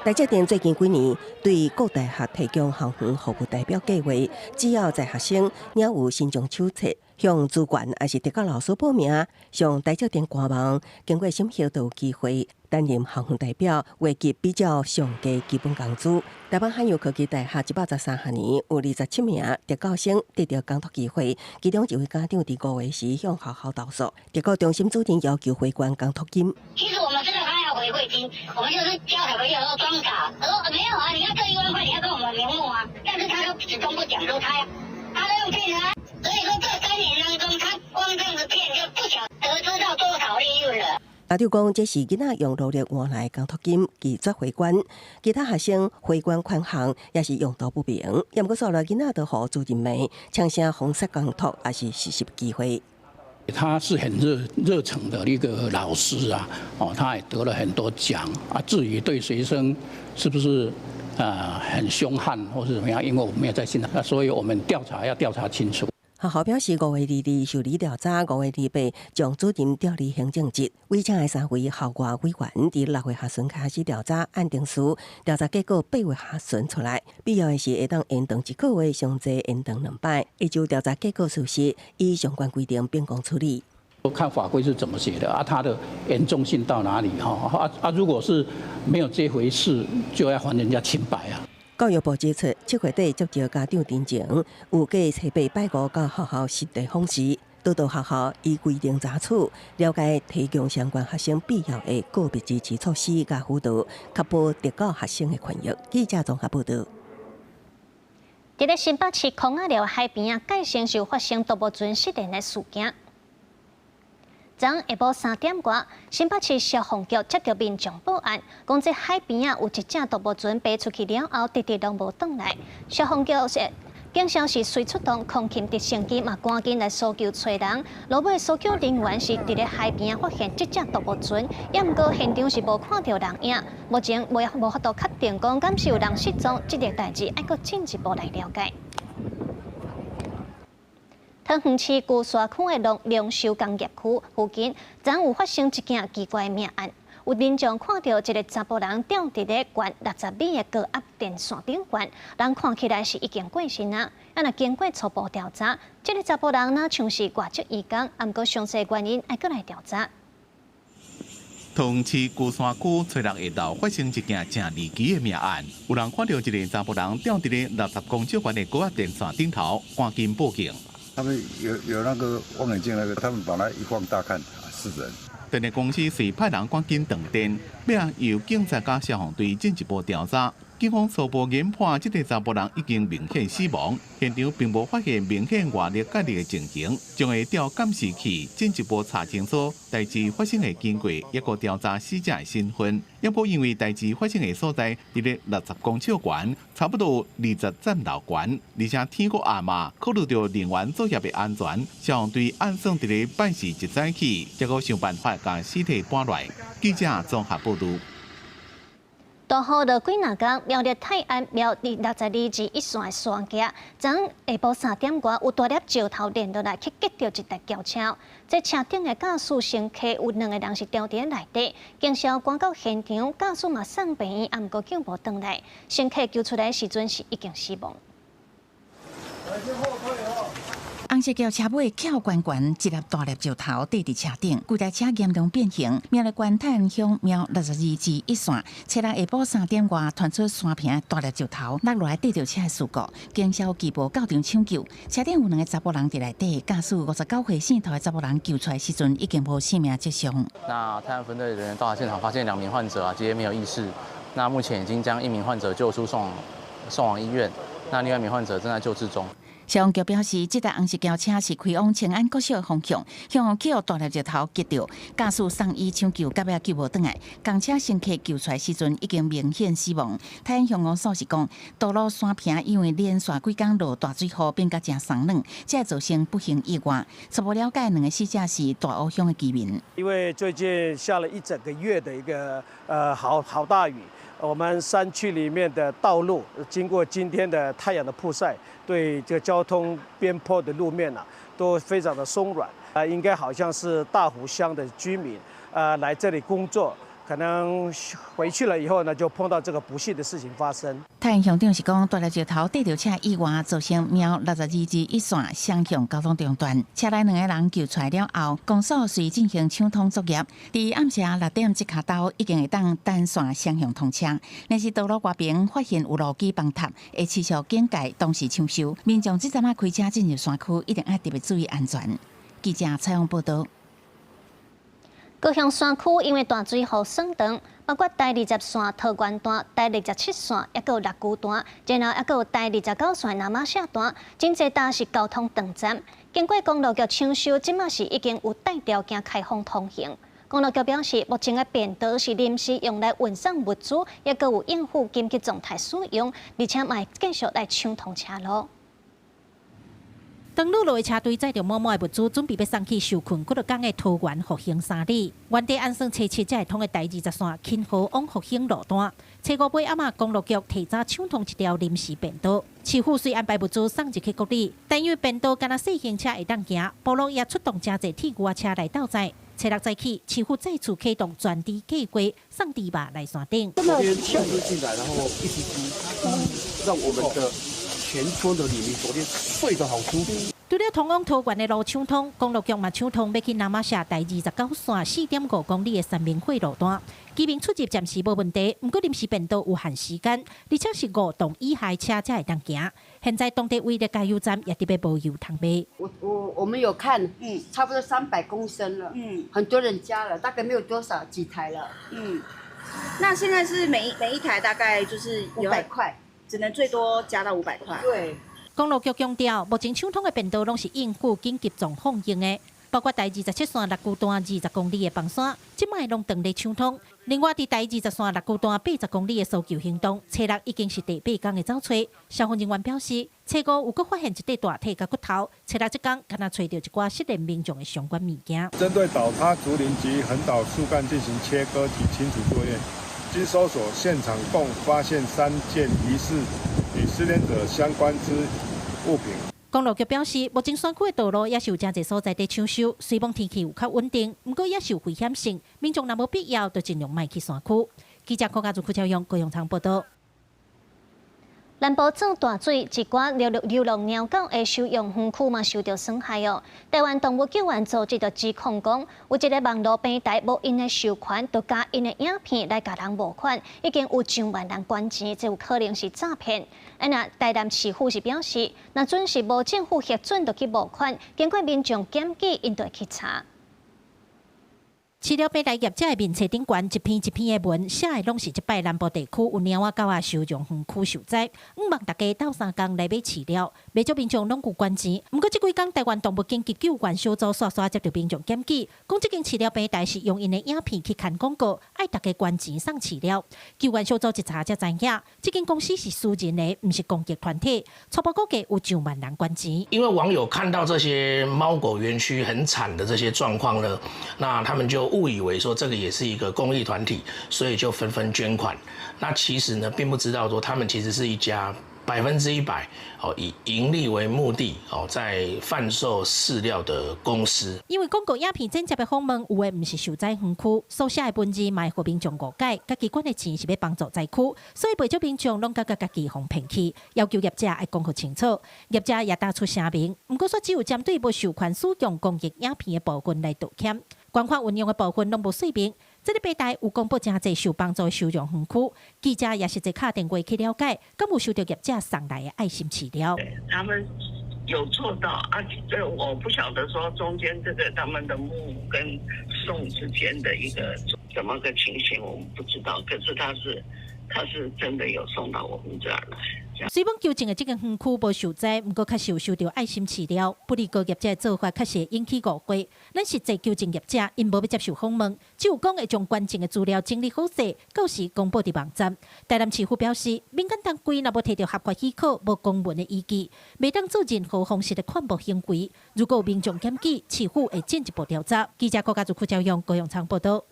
台積電最近幾年對各大學提供校園服務代表計劃，只要在學生領有身障手冊，向主管抑是特教老師報名，上台積電官網，經過審核就有機會擔任校園代表，月給比較上低基本工資。台北海洋科技大學113學年有27名特教生得著工讀機會，其中一位家長佇5月時向學校投訴，特教中心主任要求回還工讀金。其實我們知道他要回饋金，我們就是教小朋友說裝傻，他說沒有啊，你要這1萬塊，你要跟我們名目啊，但是他都始終不講說他都用騙啊，所以說這3年當中，他光這樣子騙就不曉得知道多少利潤了。家長講，這是囡仔用努力換來工讀金，拒絕回還。其他學生回還款項也是用途不明。也毋過煞來囡仔就予主任罵，聲稱封殺工讀抑是實習機會。他是很熱誠的一個老師啊，哦，他也得了很多獎啊。至於對學生是不是很兇悍或是怎麼樣，因為我沒有在現場，所以我們調查要調查清楚。學校表示，5月22受理調查，5月28將主任調離行政職。委請的三位校外委員，佇6月下旬開始調查按程序，調查結果8月下旬出來，必要的時會當延長一個月，上濟延長2擺。會就調查結果屬實，依相關規定秉公處理。看法規是怎麼寫的啊？它的嚴重性到哪裡？哈啊啊！如果是沒有這回事，就要還人家清白啊！教育部指出，7月底接到家長陳情，有過初八拜五到學校實地訪視，督導學校依規定查處，了解提供相關學生必要的個別支持措施佮輔導，確保特教學生的權益。記者綜合報導。佇咧新北市空仔寮海邊仔，蓋先就發生獨木船失聯的事件。昨昏下晡3點外，新北市消防局接到民眾報案，講這海邊仔有一隻獨木船爬出去了後，直直攏無轉來。消防局是警消是隨出動空勤直升機嘛，趕緊來搜救揣人。落尾搜救人員是佇咧海邊發現這隻獨木船，也毋過現場是無看著人影。目前無法度確定講敢是有人失蹤，這个代誌愛閣進一步來了解。桃園市龜山區的龍秀工業區附近，昨昏有發生一件奇怪的命案。有民眾看著一个查埔人吊佇咧懸60米的高壓電線頂懸，人看起來是已經過身啊。啊，若經過初步調查，這个查埔人若像是外籍移工，毋過詳細原因愛閣來調查。桃園市龜山區初六下晝發生一件誠離奇的命案，有人看著一个查埔人吊佇咧60公尺懸的高壓電線頂頭，趕緊報警。他們有那個望遠鏡，那個他們把它一放大看，是人。電力公司隨派人趕緊斷電，欲由警察佮消防隊進一步調查。警方初步研判，這个查埔人已經明顯死亡，現場並無發現明顯外力介入的情形，將會調監視器進一步查清楚代誌發生的經過，抑閣調查死者的身份。抑閣因為代誌發生的所在佇咧60公尺懸，差不多20層樓懸，而且天閣暗嘛，考慮著人員作業的安全，消防隊按算佇咧拜四一早起，才閣想辦法共屍體搬來。記者綜合報導。大雨落幾若工，苗栗泰安苗栗62至1線的山橋，昨昏下晡3點外有大粒石頭連落來，去擊著一台轎車。這車頂的駕駛乘客有兩个人是牢佇內底，警消趕到現場，駕駛嘛送病院，毋過救無轉來。乘客救出來時陣是已經死亡。紅色轎車尾翹懸懸，一粒大粒石頭綴佇車頂，規台車嚴重變形。苗栗縣泰安鄉苗62至1線，初六下晡3點外傳出山坪大粒石頭落落來綴著車的事故，警消機步到場搶救，車頂有兩个查埔人佇內底，駕駛59歲姓涂的查埔人救出來時陣已經無生命跡象。那泰安分隊人員到達現場，發現2名患者啊，皆沒有意識。那目前已經將一名患者救出送往醫院，那另外一名患者正在救治中。消防局表示，這台紅色轎車是開往清安國小的方向，向予大粒石頭擊著，駕駛送醫搶救，到尾救無轉來。公車乘客救出來時陣已經明顯死亡。泰安鄉公所是講，道路山坪因為連續幾工落大水雨，變甲誠鬆軟，才會造成不幸意外。初步了解，兩个死者是大湖鄉的居民。因為最近下了一整個月的一個好好大雨。我們山區裡面的道路，經過今天的太陽的曝曬，對這個交通邊坡的路面啊，都非常的鬆軟。啊，應該好像是大湖鄉的居民，來這裡工作，可能回去了以後呢，就碰到這個不幸的事情發生。泰安鄉長是講，大粒石頭綴著車意外，造成苗62之一線雙向交通中斷。車內兩个人救出來了後，公所隨進行搶通作業。佇暗時6點，這跤兜已經會當單線雙向通車。若是道路外邊發現有路基崩塌，會持續警戒，同時搶修。民眾這陣仔開車進入山區，一定愛特別注意安全。記者採訪報導。高雄山區因為大水雨損斷，包括台20線桃園段、台27線，抑閣有六龜段，然後抑閣有台29線那瑪夏段，真濟搭是交通斷站。經過公路局搶修，這馬是已經有帶條件開放通行。公路局表示，目前的便道是臨時用來運送物資，抑閣有應付緊急狀態使用，而且嘛會繼續來搶通車路。當路路的車隊載著滿滿的物資，準備欲送去受困幾若工的桃園復興3里。原地按算初七才會通的台20線芹河往復興路段，初五尾暗仔公路局提早搶通一條臨時便道。市府雖安排物資送入去國里，但因為便道干焦細型車會當行，部落也出動誠濟鐵牛仔車來鬥載。初六早起，市府再次啟動全豬計劃，送豬肉來山頂。昨天強制進來，然後一直豬，讓我們的全村的里民昨天睡得好舒服。除了通往桃園的路搶通，公路局嘛搶通欲去那瑪夏台29線4.5公里的三明會路段，居民出入暫時無問題。毋過臨時便道有限時間，而且是5棟以下車才會當行。現在當地唯一的加油站也特別無油通賣。我們有看，差不多300公升了，很多人加了，大概沒有多少幾台了，那現在是每一台大概就是500塊，只能最多加到500塊。對。公路局強調，目前搶通的便道攏是應付緊急狀況用的，包括台27線六龜段20公里的崩山，這擺攏斷咧搶通。另外，佇台20線六龜段80公里的搜救行動，初六已經是第八工的走揣。消防人員表示，初五有閣發現一塊大體佮骨頭，初六這工敢若揣著一寡失聯民眾的相關物件。針對倒塌竹林及橫倒樹幹進行切割及清除作業，經搜索現場共發現3件疑似與失聯者相關之物品。公路局表示，目前山區的道路也是有誠濟所在佇搶修，雖罔天氣有較穩定，毋過也是有危險性，民眾若無必要，就盡量莫去山區。記者柯家祖、柯超勇、高永昌報導。南部做大水，一寡流浪貓狗的收容園區嘛受著損害哦。台灣動物救援組織就指控講，有一个網路平台無𪜶的授權，就共𪜶的影片來共人募款，已經有上萬人捐錢，這有可能是詐騙。啊，若台南市府是表示，若準是無政府核准就去募款，經過民眾檢舉，𪜶就會去查。飼料平台業者的面冊頂懸一篇一篇的文，寫的攏是這擺南部地區有貓仔狗仔收容園區受災，向望大家鬥相共來買飼料，袂少民眾攏有捐錢。毋過這幾工台灣動物緊急救援小組煞煞接著民眾檢舉，講這間飼料平台是用𪜶的影片去刊廣告，愛大家捐錢送飼料。救援小組一查才知影，這間公司是私人的，毋是公益團體。初步估計有上萬人捐錢。因為網友看到這些貓狗園區很慘的這些狀況呢，那他們就誤以為說這個也是一個公益團體，所以就紛紛捐款。那其實呢，並不知道說他們其實是一家100%哦以盈利為目的哦在販售飼料的公司。因為廣告影片剪接的訪問，有的毋是受災園區，所寫的文字嘛會予民眾誤解，家己捐的錢是欲幫助災區，所以袂少民眾攏感覺家己予騙去，要求業者愛講予清楚。業者也打出聲明，毋過說只有針對無授權使用公益影片的部分來道歉。捐款運用的部分攏無說明。這个平台有公布誠濟受幫助的收容園區，記者也實際敲電話去了解，敢有收著業者送來的愛心飼料。他們有做到啊，這我不曉得說中間這個他們的募跟送之間的一個怎麼個情形，我們不知道。可是他是他是真的有送到我們這兒來。雖罔求證的這間園區無受災，毋過確實有收著愛心飼料。不過業者的做法確實會引起誤會。咱實際求證業者，𪜶無欲接受訪問，只有講會將捐贈的資料整理好勢，到時公布佇網站。台南市府表示，民間單位若無提著合法許可、無公文的依據，袂當做任何方式的勸募行為。如果有民眾檢舉，市府會進一步調查。記者郭家祖、郭昭勇、高永昌報道。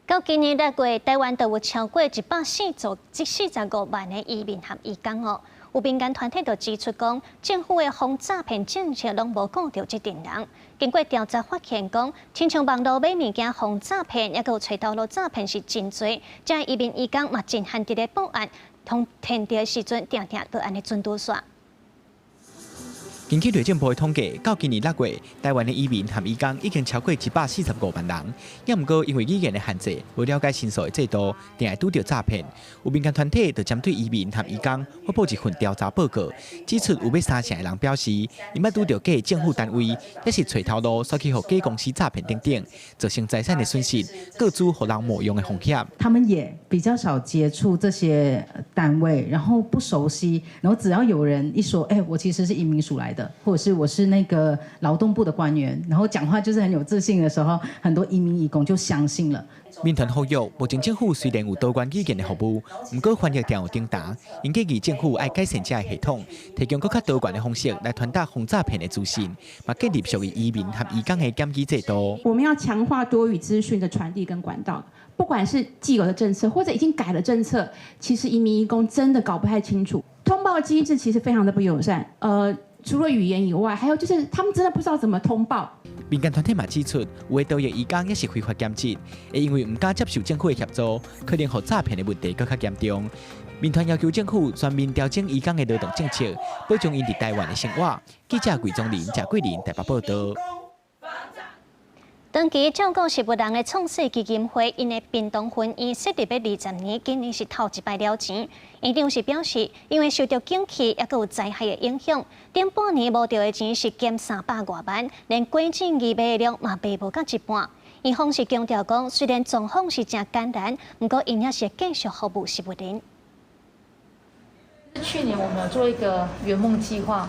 到今年六月，台灣就有超過145萬的移民和移工哦。有民間團體就指出講，政府的防詐騙政策攏無顧著這陣人。經過調查發現，講親像網路買物件防詐騙，抑閣有揣頭路詐騙是真濟。這移民移工嘛真罕佇咧報案，通騙著的時陣，定定都按呢準拄煞。根據內政部的統計，到今年6月，台灣的移民和移工已經超過145萬人。也毋過因為語言的限制，無了解申訴的制度，定會拄著詐騙。有民間團體就針對移民和移工發布一份調查報告，指出有欲三成的人表示，𪜶捌拄著假政府單位，抑是揣頭路煞去予假公司詐騙等等，造成財產的損失，個資予人冒用的風險。他們也比較少接觸這些單位，然後不熟悉，然後只要有人一說，欸，我其實是移民署來的。或者是我是那個勞動部的官員，然後講話就是很有自信的時候，很多移民移工就相信了。民團呼籲，目前政府雖然有多元語言的服務，毋過翻譯定有頂擔，𪜶建議政府愛改善這个系統，提供閣較多元的方式來傳達防詐騙的資訊，嘛建立屬於移民和移工的檢舉制度。我們要強化多語資訊的傳遞跟管道，不管是既有的政策或者已經改了政策，其實移民移工真的搞不太清楚。通報機制其實非常的不友善，除了語言以外，還有就是他們真的不知道怎麼通報。民間團體嘛指出，有的逃逸移工抑是非法兼職，會因為毋敢接受政府的協助，可能予詐騙的問題閣較嚴重。民團要求政府全面調整移工的勞動政策，保障𪜶佇台灣的生活。記者魏宗林、謝桂林台北報導。長期照顧食物人的創世基金會，𪜶的屏東分院設立欲20年，今年是頭一擺了錢。院長是表示，因為受著景氣抑閣有災害的影響，頂半年募著的錢是減300外萬，連果子義賣的量嘛賣無到一半。院方是強調講，雖然狀況是誠艱難，毋過𪜶猶是會繼續服務食物人。去年我們有做一個圓夢計劃。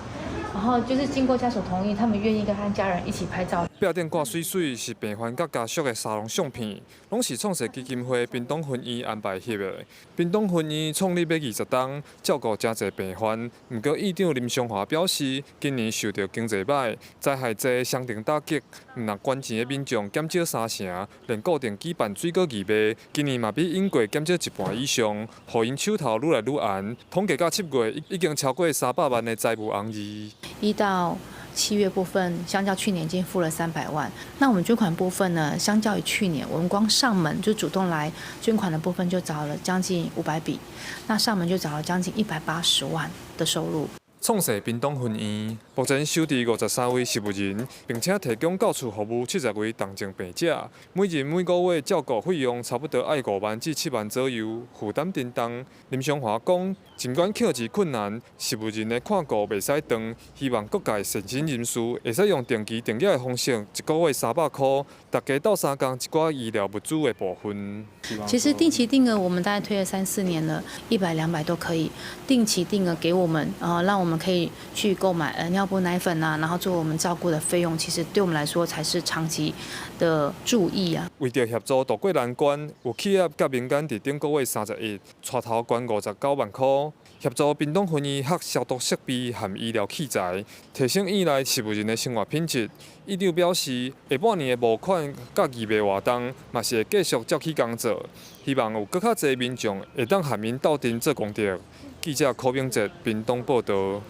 然後就是經過家屬同意，他們願意跟他家人一起拍照。壁頂掛媠媠是病患佮家屬的沙龍相片，攏是創世基金會屏東分院安排翕的。屏東分院創立欲20冬，照顧誠濟病患。毋過院長林松華表示，今年受著經濟歹、災害濟雙重打擊，毋但捐錢的民眾減少三成，連固定舉辦水果義賣，今年嘛比往過減少一半以上，予𪜶手頭愈來愈絚。統計到7月，已經超過300萬的財務紅字。 1到7月部分，相較去年已經付了300萬。那我們捐款部分呢？相較於去年，我們光上門就主動來捐款的部分就找了將近500筆，那上門就找了將近180萬的收入。創世屏東分院目前收治53位食物人，並且提供到厝服務70位重症病者，每人每個月照顧費用差不多愛5萬至7萬左右，負擔沉重。林松華講，儘管克制困難，食物人的看顧袂使斷，希望各界善心人士會使用定期定額的方式，一個月300塊，大家鬥相共一寡醫療物資的部分。其實定期定額我們大概推了3、4年了，100、200都可以定期定額給我們，然後讓我們可以去購買尿布、奶粉啊，然後做我們照顧的費用，其實對我們來說才是長期的注意啊。為著協助渡過難關，有企業佮民間佇頂個月30日帶頭捐59萬塊，協助屏東分院學消毒設備和醫療器材，提升院內食物人的生活品質。院長表示，下半年的募款佮義賣活動，嘛是會繼續照起工做，希望有閣較濟民眾會當和𪜶鬥陣做功德。記者柯明哲屏東報導。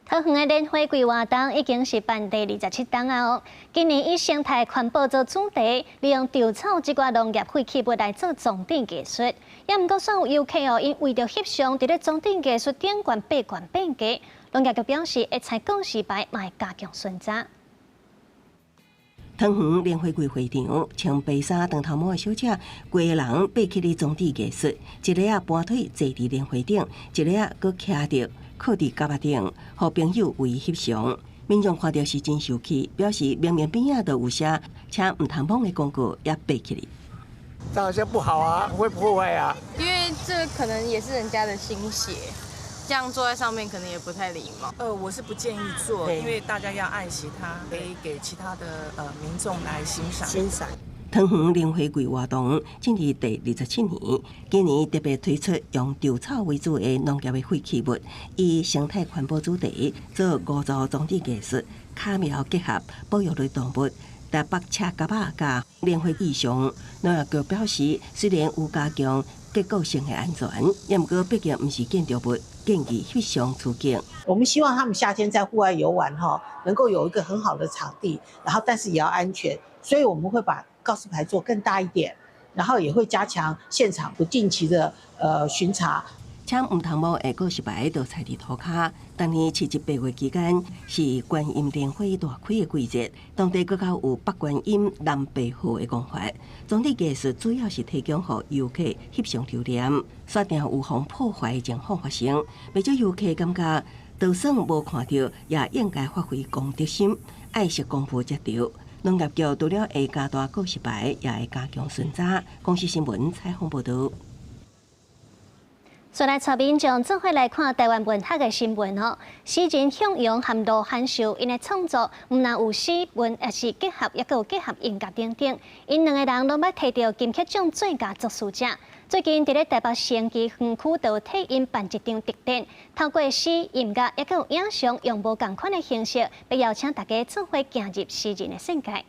桃園的蓮花季活動已經是辦第27冬啊！哦，今年以生態環保做主題，利用稻草這寡農業廢棄物來做裝置藝術。也毋過，煞有遊客哦，𪜶為著翕相，佇咧裝置藝術頂懸爬懸變低。農業局表示，會採告示牌，嘛會加強巡查。桃園蓮花季會場，穿白衫長頭毛的小姐，規个人爬起咧裝置藝術，一个仔盤腿坐佇蓮花頂，一个仔閣徛著靠佇蛤仔頂，予朋友為伊翕相。民眾看著是真生氣，表示明明邊仔就有寫，請毋通摸的廣告，也爬起來。這好像不好啊，會破壞啊。因為這可能也是人家的心血，這樣坐在上面可能也不太禮貌。我是不建議做，因為大家要愛惜它，可以給其他的民眾來欣賞。欣賞。桃園蓮花季活動進入第27年，今年特別推出用稻草為主的農業的廢棄物，以生態環保主題做五組裝置藝術，巧妙結合保育類動物、台北車蛤仔佮蓮花意象。農業局表示，雖然有加強結構性的安全，也毋過畢竟毋是建築物，建議翕相出境。我們希望他們夏天在戶外遊玩，哈，能夠有一個很好的場地，然後但是也要安全，所以我們會把告示牌做更大一點，然後也會加強現場不定期的巡查。且毋通摸的告示牌就踩佇塗跤。當年七日八月期間是觀音蓮花大開的季節，當地閣較有北觀音南白鶴的講法。裝置藝術主要是提供予遊客翕相留念，煞定有予破壞的情況發生。袂少遊客感覺，就算無看著，也應該發揮公德心，愛惜公物才對。農業局除了會加大告示牌，也會加強巡查。公視新聞採訪報導。再來帶民眾做伙來看台灣文學的新聞哦。詩人向陽和羅韓秀𪜶的創作，毋但有詩文，也是結合，抑閣有結合音樂等等。𪜶兩個人攏捌提著金曲獎最佳作詞者。最近佇咧台北生技園區就替𪜶辦一場特展，透過詩、音樂，抑閣有影像，用無仝款的形式，欲邀請大家做伙行入詩人的世界。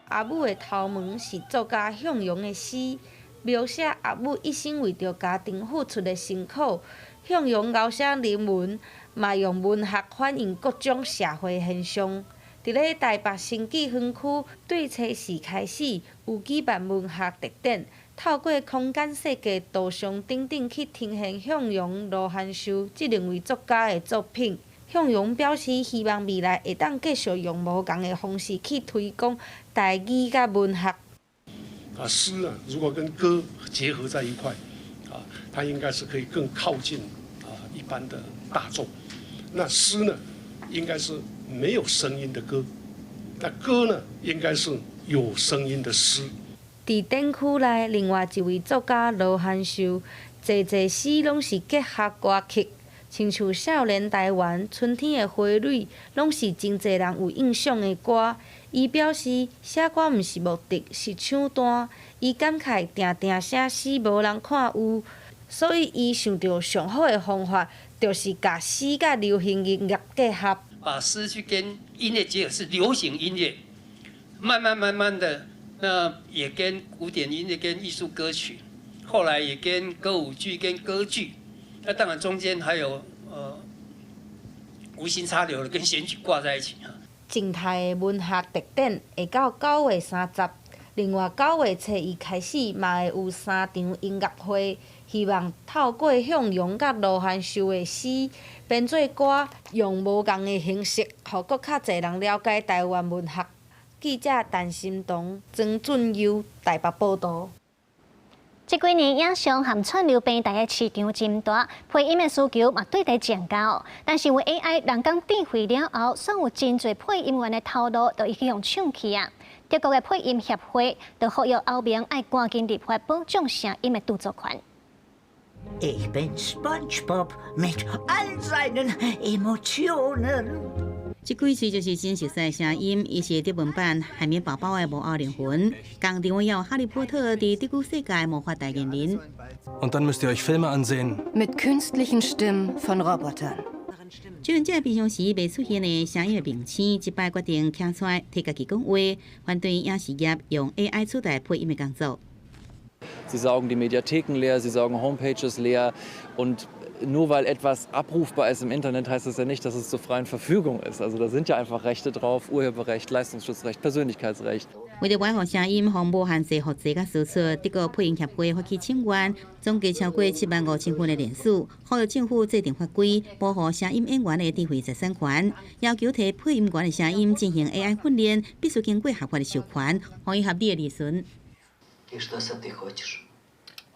阿母的頭毛是作家向陽的詩，描寫阿母一生為著家庭付出的辛苦。向陽熬寫人文，嘛用文學反映各種社會現象。佇咧台北生技園區，對初四開始有舉辦文學特展，透過空間設計、圖像等等去呈現向陽、羅韓秀這兩位作家的作品。向陽表示，希望未來會當繼續用無仝的方式去推廣台語佮文學。啊，詩啊，如果跟歌結合在一塊，啊，它應該是可以更靠近啊一般的大眾。那詩呢，應該是沒有聲音的歌；那歌呢，應該是有聲音的詩。佇展區內，另外一位作家羅韓秀，濟濟詩攏是結合歌曲。親像少年台灣、春天的花蕊，攏是真濟人有印象的歌。伊表示，寫歌毋是目的，是手段。伊感慨，定定寫詩無人看有，所以伊想著上好的方法，就是共詩佮流行音樂結合。把詩去跟音樂結合，是流行音樂。慢慢慢慢的，那也跟古典音樂、跟藝術歌曲，後來也跟歌舞劇、跟歌劇。那當然中間還有無心插柳的跟選舉掛在一起哈。靜態的文學特展會到9月30，另外9月初一開始嘛會有三場音樂會，希望透過向陽佮羅韓秀的詩編做歌，用無仝的形式，予閣較濟人了解台灣文學。記者陳心彤、曾俊佑台北報導。這幾年影像和串流平台的市場真大，配音的需求嘛對佇增加哦。但是有 AI 人工智慧了後，算有真濟配音員的頭路都已經予搶去啊。德國的配音協會就呼籲歐盟愛趕緊立法保障聲音的著作權。 Ich bin SpongeBob mit all seinen Emotionen。這幾喙就是真熟悉的聲音，伊是德文版《海綿寶寶》的魔偶靈魂，共場有哈利波特佇德語世界魔法代言人。 Und dann müsst ihr euch Filme ansehen. Mit künstlichen Stimmen von Robotern。主演這平常時袂出現的聲音的明星，這擺決定站出來替家己講話，反對影視業用 AI 取代配音的工作。 Sie saugen die Mediatheken leer, sie saugen Homepages leer und nur weil etwas abrufbar ist im Internet, heißt das ja nicht, dass es zur freien Verfügung ist. Also da sind ja einfach Rechte drauf, Urheberrecht, Leistungsschutzrecht, Persönlichkeitsrecht. 為著維護聲音，予無限制複製佮輸出，德國配音協會發起請願，總計超過7萬5千份的聯署，呼籲政府制定法規，保護聲音演員的智慧財產權，要求提配音員的聲音進行 AI 訓練，必須經過合法的授權，予伊合理的利潤。 И что ты хочешь?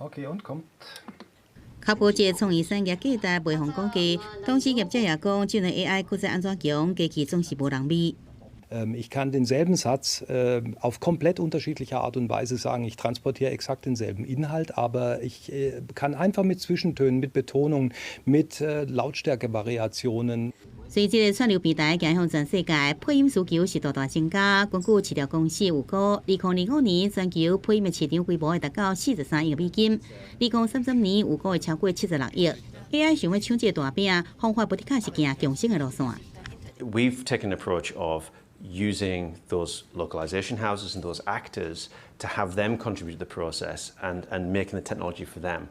Okay, und kommt. 較無這個創意產業價值袂予估計，同時業者也講，智能 AI 閣再按怎強，機器總是無人味。 Ich kann denselben Satz auf komplett unterschiedliche Art und Weise sagen. Ich transportiere exakt denselben Inhalt, aber ich kann einfach mit Zwischentönen, mit Betonung, mit Lautstärkevariationen. 隨這個串流平台走向全世界，配音需求是大大增加。根據飼料公司預估，2025年全球配音的市場規模會達到43億美金，2033年預估會超過76億。AI 想欲搶這個大餅，方法無的確是行共生的路線。 We've taken an approach of using those localization houses and those actors to have them contribute to the process and making the technology for them.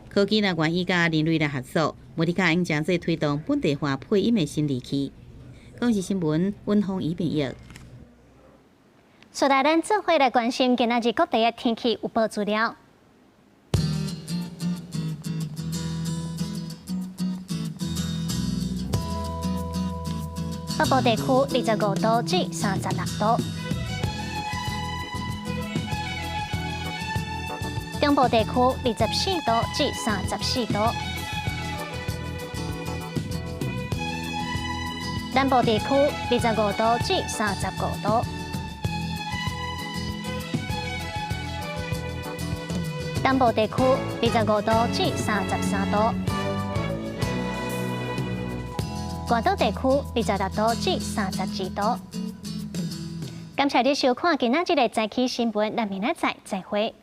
科技若願意佮人類來合作，無的確用誠濟推動本地化配音的新利器。公視新聞溫宏儀編譯。接來咱做伙來關心今仔日各地的天氣預報資料。北部地區25度至36度，中部地區24度至34度，南部地區25度至35度，東部地區25度至33度。外島地區26度至32度。感謝你收看今仔日的早起新聞，咱明仔載再會。